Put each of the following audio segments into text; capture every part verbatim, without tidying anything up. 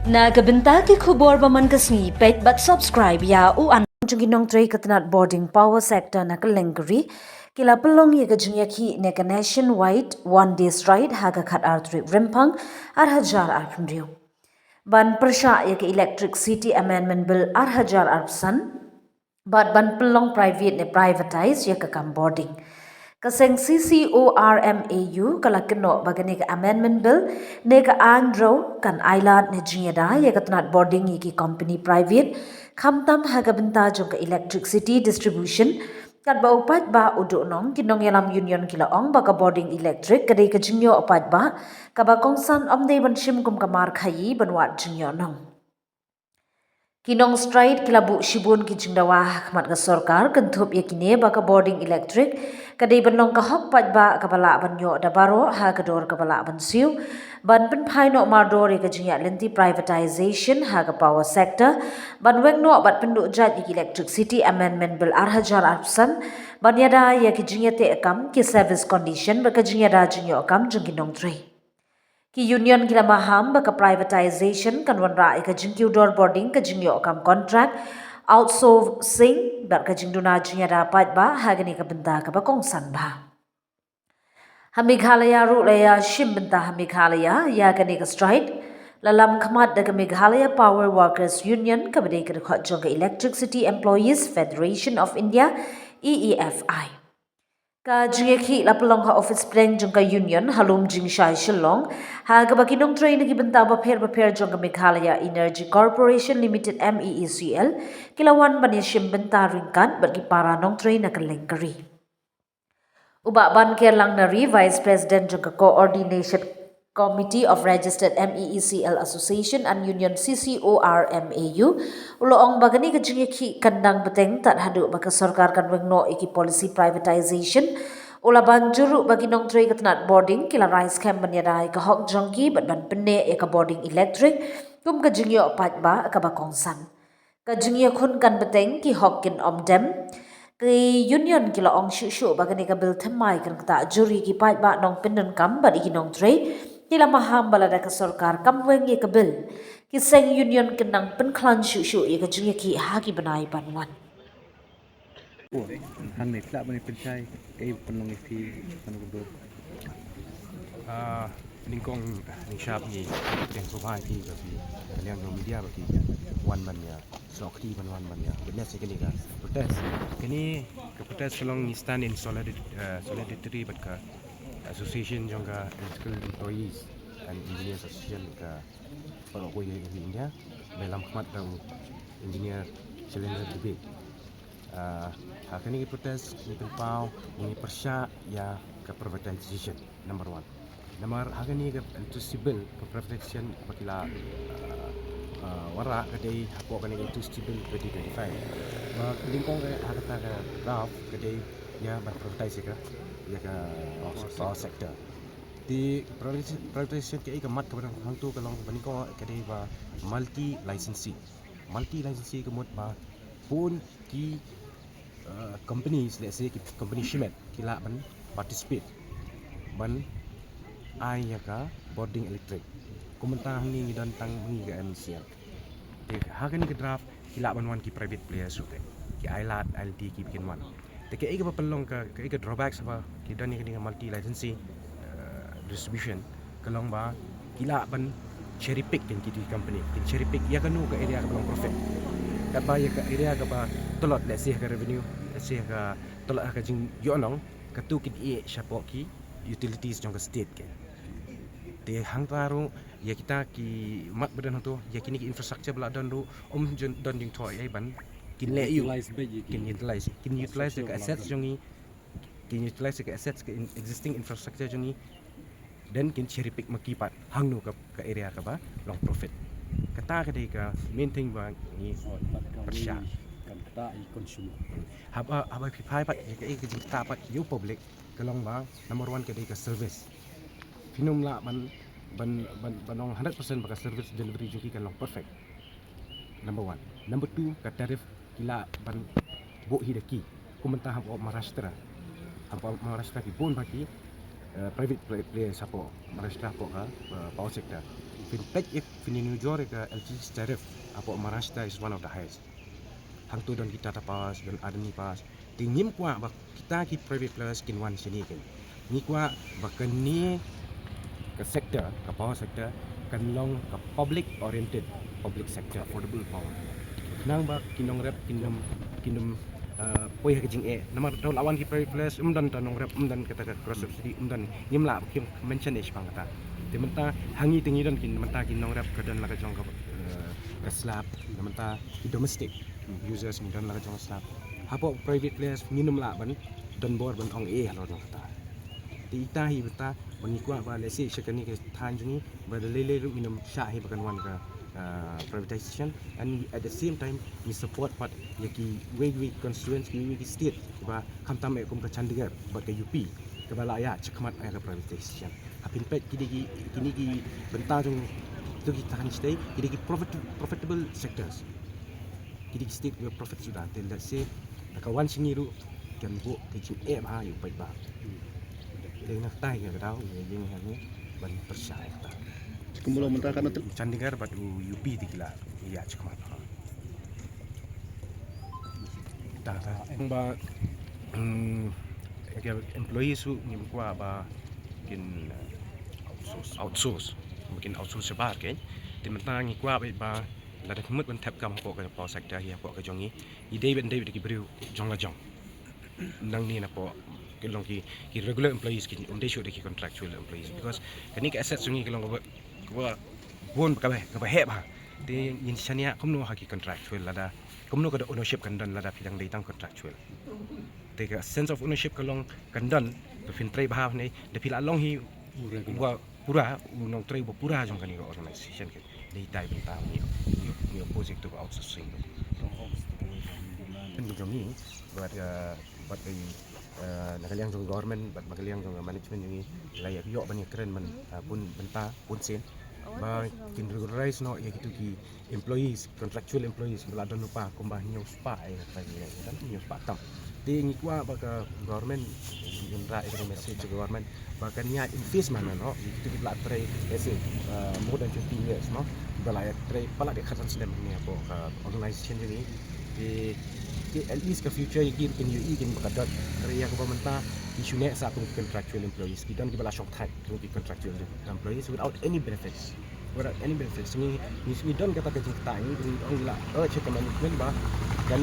Na ka bynta ki khubor ba man ka sngi, peit bad subscribe ïa u an. Jong ki nongtrei ka tnat bording power sector na ka lyngkri ki la pynlong ïa ka jingïakhih ne ka nationwide one day strike ha ka khat ar tarik Rymphang ar hajar arphew hynriew ban pyrshah ïa ka Electricity Amendment Bill ar hajar arphew san bad ban pynlong private ne privatise ïa ka kam bording. Ka seng C C O R M A U ka la kynnoh ba kane ka amendment bill ne ka aiñ ruh kan ailad ne jingïada ïa ka tnat bording ïa ki company private, khamtam ha ka bynta jong ka electricity distribution. Katba u paidbah u duhnong, ki nongïalam union ki la ong ba ka bording electric ka dei ka jingïoh u paidbah, kaba kongsan ym dei ban shim kum ka mar khaïi ban wad jingïohnong. Ki nongstrike ki la buh shibun ki jingdawa ha khmat ka sorkar kynthup ïa kine ba ka bording electric ka dei ban long ka hok paidbah kaba lah ban ïoh da baroh ha ka dor kaba lah ban siew, ban pynphai noh mardor ïa ka jingïaid lynti privatization ha ka power sector, ban weng noh bad pynduh jait ïa ki Electricity Amendment Bill ar hajar arphew san, ban ïada ïa ki jingïateh kam, ki service condition bad ka jingïada jingïoh kam jong ki nongtrei. Ki union ki la maham ba ka privatization kan wanrah ïa ka jingkiew dor bording, ka jingïoh kam contract, outsourcing bad ka jingduna jingïada paidbah ha kane ka bynta kaba kongsan bha. Ha Meghalaya ruh la ïa shim bynta ha Meghalaya ïa kane ka strike. La lam khmat da ka Meghalaya Power Workers Union kaba dei ka dkhot jong ka Electricity Employees Federation of India, E E F I. Ka jingïakhih la pynlong ha office pdeng jong ka union ha Lumjingshai, Shillong, ha kaba ki nongtrei na ki bynta bapher bapher jong ka Meghalaya Energy Corporation Limited, M E E C L, ki la wan ban ïa shim bynta ryngkat bad ki para nongtrei na ka lyngkri. U Bah Banker Langnari, Vice President jong ka Coordination Committee of Registered M E E C L Association and Union, C C O R M A U, u la ong ba kane ka jingïakhih kan dang bteng tad haduh ba ka sorkar kan weng noh ïa ki policy privatization. U la ban jur ruh ba ki nongtrei ka tnat bording ki la rai skhem ban ïada ïa ka hok jong ki bad ban pynneh ïa ka bording electric kum ka jingïoh paidbah kaba kongsan. Ka jingïakhun kan bteng, ki hok kin ym dem. Ki union ki la ong shuh shuh ba kane ka bill thymmai kan ktah jur ïa ki paidbah nongpyndonkam bad ïa ki nongtrei. Ki la maham ba lada ka sorkar kam weng ïa ka bill, ki seng union kin nang pynkhlaiñ shuh shuh ïa ka jingïakhih ha ki bnai ban wan. Oh, hangne tla bani pynshai, kaei pynlong ïa phi, pynlong ka bill. Ah, nyngkong, nyngshap ngi, teng sngewbha ïa phi ba phi, ka liang jong media ba phi wan ban ïa snoh kti ban wan ban ïa witness ïa kane ka protest. Kane ka protest ka long ngi stand in solidar-, eh, solidarity bad ka association jong ka Electrical Employees and Engineers Association ka paralok ka India, ba lam khmat da u Engineer Shailendra Dubey. Ah, ha kane ka protest ngi pynpaw, ngi pyrshah ïa ka privatization, number one. Number, ha kane ka electricity bill, ka privatization ba ki la, ah, ah, wanrah ka dei hapoh kane ka Electricity Bill twenty twenty-five. Ba nyngkong ka, ha kata ka draft ka dei ïa ban privatize ïa ka, ïa ka power sector. Te privatization, privatization kaei ka mat kaba dang hangto ka long ba nyngkong ka dei ba multi licensee. Multi licensee ka mut ba bun ki, uh, companies, let's say ki company shimet, ki lah ban participate ban ai ïa ka bording electric. Kum mynta hangne ngi don tang ngi ka M E C L. Te ha kane ka draft ki lah ban wan ki private players ruh te ki ailad, ailad ki kin wan. Te kaei kaba pynlong ka, kaei ka drawbacks ba ki don ïa kane ka multi licensee, eh, distribution, ka long ba ki lah ban cherry pick kin kiti ki company, kin cherry pick ïa kano ka area kaba long profit. Katba ïa ka area kaba tlot, let's say ka revenue, let's say ka tlot ha ka jingïohnong, kato kin ïeh shapoh ki utilities jong ka state ke. Te hangta ruh ïa kita ki mat ba don hangto, ïa kine ki infrastructure ba la don ruh, ym jin-, don jingthoh ïa ban kin leh ïa u. Utilize beit ïa ki. Kin utilize, kin utilize ïa ka assets jong ngi, kin utilize ïa ka assets, ka in-, existing infrastructure jong ngi. Then kin cherry pick ma ki pat hangno ka, ka area kaba long profit. Kata ka dei ka main thing ba ngi pyrshah. Kan kata i consumer. Haba, haba phi phai pat ïa ka, ïa ka jingktah pat ïa u public, ka long ba number one ka dei ka service. Phin ym lah ban, ban, ban, ban ong hundred percent ba ka service delivery jong ki kan long perfect. Number one. Number two, ka tariff ki lah ban buh hi da ki. Kum mynta hapoh Maharashtra. Hapoh Maharashtra ki bun bha ki, eh, private play-, players hapoh Maharashtra hapoh ka, eh, power sector. Phin peit ïa, phin ïa nujor ïa ka electricity tariff hapoh Maharashtra is one of the highest. Hangto don ki Tata Powers, don Adani Powers. Te ngim kwah ba kita ki private players kin wan shane kein. Ngi kwah ba kane ka sector, ka power sector, kan long ka public oriented, public sector, affordable power. Khnang ba ki nongrep kin ym, kin ym, uh, poi ha ka jingeh. Namar tang la wan ki private players, ym don tang nongrep, ym don kata ka cross subsidy, ym don, ngim lah ba kim mention eh shaphang kata. Te mynta ha ngi te ngi don ki, mynta ki nongrep ka don la ka jong ka, uh, ka slab, mynta ki domestic users ngi don la ka jong ka slab. Hapoh private players ngin ym lah ban don bor ban ong eh halor jong kata. Te ita hi bynta ba ngi kwah ba lehse sha kane ka thaiñ jong ngi ba da lei lei ruh ngin ym shah hi ba kan wan ka, ah, privatization, and at the same time ngi support pat ïa kiwei kiwei ki constituents, kiwei kiwei ki state kiba khamtam eh kum ka Chandigarh bad ka U P kaba la ïaid shakhmat ïa ka privatization. Ha phin peit kine ki, kine ki bynta jong kito ki thaiñ shatei, kine ki profit-, profitable sectors. Kine ki state kiba profit suda, te lehse da ka wan sha ngi ruh kan buh ka jingeh bha ïa u paidbah. Te na kata hi ka daw ïa ïeng hangne ban pyrshah ïa kata. Kumba long mynta ka na Chandigarh bad u U P te ki la ïaid shakhmat. Ta ta ba, mm, ka employees ruh ngim kwah ba kin, uh, outsource, outsource, ba kin outsource shabar kein. Te mynta ngi kwah ba, ba lada ka mut ban thep kam hapoh ka power sector hi hapoh ka jong ngi, ngi dei ban dei da ki briew jong la jong. Nangne napoh ki long ki, ki regular employees, ki ym dei shuh da ki contractual employees, because kane ka asset jong ngi ka long kaba, kaba bun, kaba, kaba heh bha. Te ngin shaniah kumno ha ki contractual, lada kumno ka ownership kan don lada phi dang dei tang contractual. Te ka sense of ownership ka long kan don, to phin trei bha ne, da phi la long hi uba pura, u nongtrei uba pura jong kane ka organization kein. Dei tai bynta ngi, ngi, ngi oppose ïa katu ka outsourcing. Kan jong ngi bad, eh, bad, eh, na ka liang jong government bad na ka liang jong management jong ngi, la ïa ïoh ban ïa kren ban, eh, bun bynta bun sien ba kin regularize noh ïa kitu ki employees, contractual employees ba la don lypa kumba hynñiew spah, eh, hynñiew spah tam. Te ngi kwah ba ka government, ngin rah ïa ka message ka government ba kan ïaid in phase man, no? Kitu ki ba la trei, let's say, uh, more than fifteen years, no? Ba la ïaid trei palat ïa ka khatsan snem ne hapoh ka organization jong ngi. Te, te at least ka future ïa ki ruh kin ïohi kin ba ka dot. Hynrei ïa kaba mynta ki shu neh sah kum ki contractual employees, ki don kiba la shongthait kum ki contractual employees without any benefits. Without any benefits. Ngi, ngi, ngi don kata ka jingktah, ngi, ngi ong la, eh, check management ba kan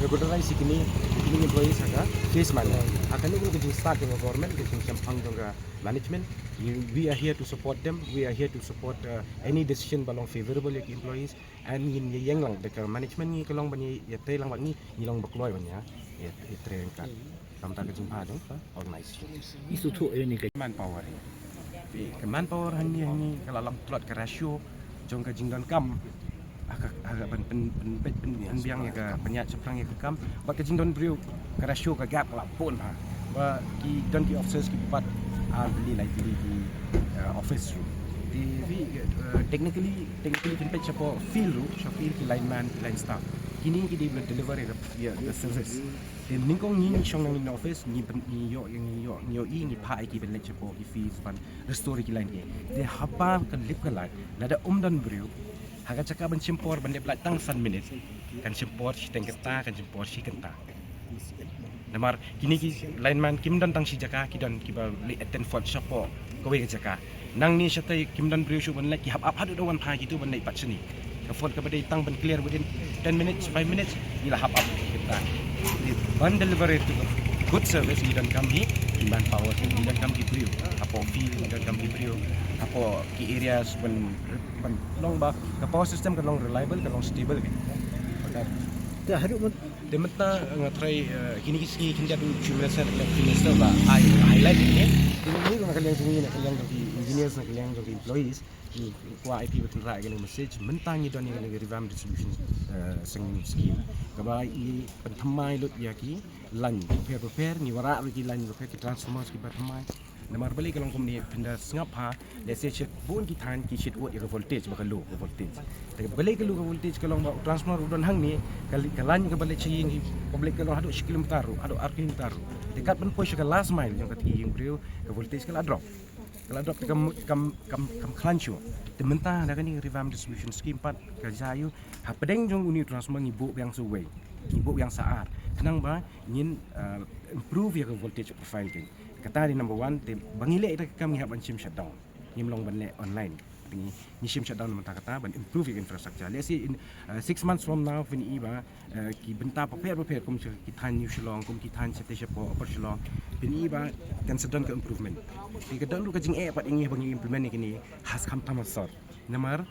regularize kine, kine employees ha ka phase man. Ha kane ka jingstad jong ka government, ka jingshemphang jong ka management, we, we are here to support them, we are here to support, uh, any decision ba long favorable ïa ki employees, and ngin ïeng lang da ka management, ngi ka long ban ïa, ïa trei lang bad ngi, ngi long ba kloi ban ïa, ïa, ïa trei ryngkat. Kumta ka jingbha jong ka organization. Isu thuh ïa ni ka manpower hi. Ka manpower hangne, hangne ka la long tlot ka ratio jong ka jingdonkam ha ka, ha ka ban pyn, pyn, pyn, pyn, pynbiang ïa ka, pynïaid shaphrang ïa ka kam bad ka jingdon briew, ka ratio, ka gap ka la bun ha. Ba ki don ki officers kiba pat ar tylli lai tylli ki, eh, office ruh. Te, eh, technically, technically phin peit shapoh field ruh, sha field ki lineman, ki line staff, kine ki dei ban deliver ïa ka, ïa ka service. Te nyngkong ngi, ngi shong nangne office, ngi pyn, ngi ïoh, ngi ïoh, ngi ïoh, ngi phah ïa ki ban leit shapoh ki field ban restore ki line ki. Te haba ka lip ka lait, lada ym don briew ha ka jaka ban shim por ban leit lait tang san minit, kan shim por shiteng kynta, kan shim por shi kynta. Namar kine ki lineman kim don tang shi jaka, ki don kiba leit attend fault shapoh kawei ka jaka. Nangne shatei kim don briew shuh ban leit, ki hap ap haduh da wan phai kitu ban leit pat shane. Ka fault kaba dei tang ban clear within ten minutes, five minutes, ngi la hap ap kita. Ban deliver ïa ka good service ngi donkam hi ki manpower, ngi donkam ki briew. Hapoh field ngi donkam ki briew. Hapoh ki areas ban, ban long ba ka power system ka long reliable, ka long stable. Te mynta nga tharai, eh, kine ki sngi khyndiat u Chief Minister, Chief Minister ba ai highlight ne. Kine ki na ka liang jong ngi, na ka liang jong ki engineers, na ka liang jong ki employees, ngi kwah ai phi ba tynrai ïa kane ka message. Mynta ngi don ïa kane ka revamp distribution, eh, scheme, kaba ngi pynthymmai lut ïa ki line bapher bapher, ngi wanrah ruh ki line bapher, ki transformers kiba thymmai. Namar balei ka long kumne, phin da sngap ha, let's say, shibun ki thaiñ ki shit wot ïa ka voltage ba ka low, ka voltage. Te balei ka low ka voltage, ka long ba u transformer u don hangne, ka li-, ka line kaba leit sha ïing ki public ka long haduh shi kilometer ruh, haduh ar kilometer ruh. Te kat ban poi sha ka last mile jong kata ka ïing briew, ka voltage ka la drop. Ka la drop te kam kam kam kam khlaiñ shuh. Te mynta da kane ka revamp distribution scheme pat ka jia ïa u, hapdeng jong une u transformer ngi buh biang sa uwei, ngi buh biang sa ar, khnang ba ngin, uh, improve ïa ka voltage profile. Kata dei number one. Te ba ngi leh ïa ka kam ngi hap ban shim shutdown, ngim long ban leh online. Te ngi, ngi shim shutdown mynta kata ban improve ïa ka infrastructure. Let's say in, uh, six months from now, phin ïohi ba, uh, ki bynta bapher bapher kum ki thaiñ New Shillong, kum ki thaiñ shatei shapoh Upper Shillong, phin ïohi ba kan sa don ka improvement. Te ka don ruh ka jingeh pat ïa ngi ba ngi implement ïa kine, ha kham tam ha sor. Namar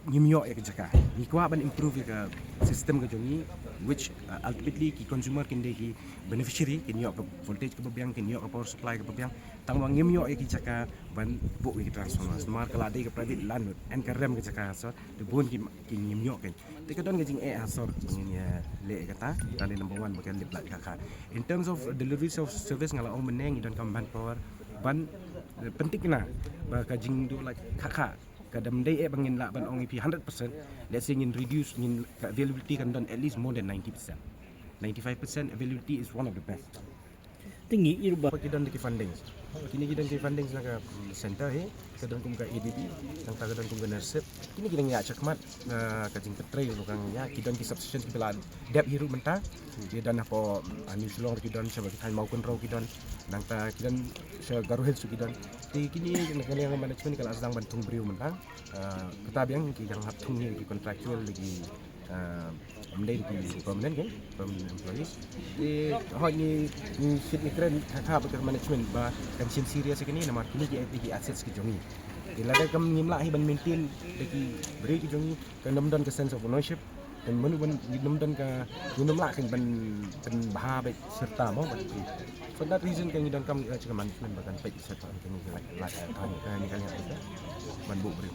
ngim ïoh ïa ka jaka. Ngi kwah ban improve ïa ka system ka jong ngi, which, uh, ultimately ki consumer kin dei ki beneficiary, kin ïoh ka voltage kaba biang, kin ïoh ka power supply kaba biang. Tang ba ngim ïoh ïa ki jaka ban buh ïa ki transformers. Namar ka la dei ka private landlord, yn ka rem ka jaka ha sor. Te bun ki, ki ngim ïoh kein. Te ka don ka jingeh ha sor ba ngin ïa leh ïa kata. Kata dei number one ba kan dei pla ka kha. In terms of delivery of service, nga la ong mynne ngi don ka manpower ban, eh, pynthikna ba ka jingduh la kha kha. Ka dang dei eh ba ngin lah ban ong ïa phi hundred percent. Let's say ngin reduce, ngin, ka availability kan don at least more than ninety percent. Ninety-five percent availability is one of the best. Te ngi ïohi ba ki don da ki fundings. Kine ki don ki fundings na ka, mm, center hi, ka don kum ka A D B, nangta ka don kum ka NERSIP. Kine ki dang ïa shakmat, uh, ka jingkyntrei ruh ka ngi ïa, ki don ki substation kiba la dep hi ruh mynta. Ki don hapoh, uh, New Shillong ruh ki don, sha ba ki thaiñ Mawkynrew ki don, nangta ki don sha Garo Hills ruh ki don. Te kine na ka liang management ka la sdang ban thung briew mynta. Uh, kata biang ki dang hap thung hi ki contractual, ki, uh, ym dei ki permanent, ki permanent employees. Te hooid ngi, ngi shit ngi kren kha kha bad ka management ba kan shim serious ïa kine namar kine ki, ki assets ki jong ngi. Te lada kam ngim lah hi ban maintain da ki briew ki jong ngi, kan ym don ka sense of ownership. Te mano ban, ngim don ka, ngim lah kan ban, ban bha bad serta mo ban. For that reason kan ngi donkam, eh, ka management ba kan peit serta kan ngi lah, lah, kan ngi kan ban buh briew.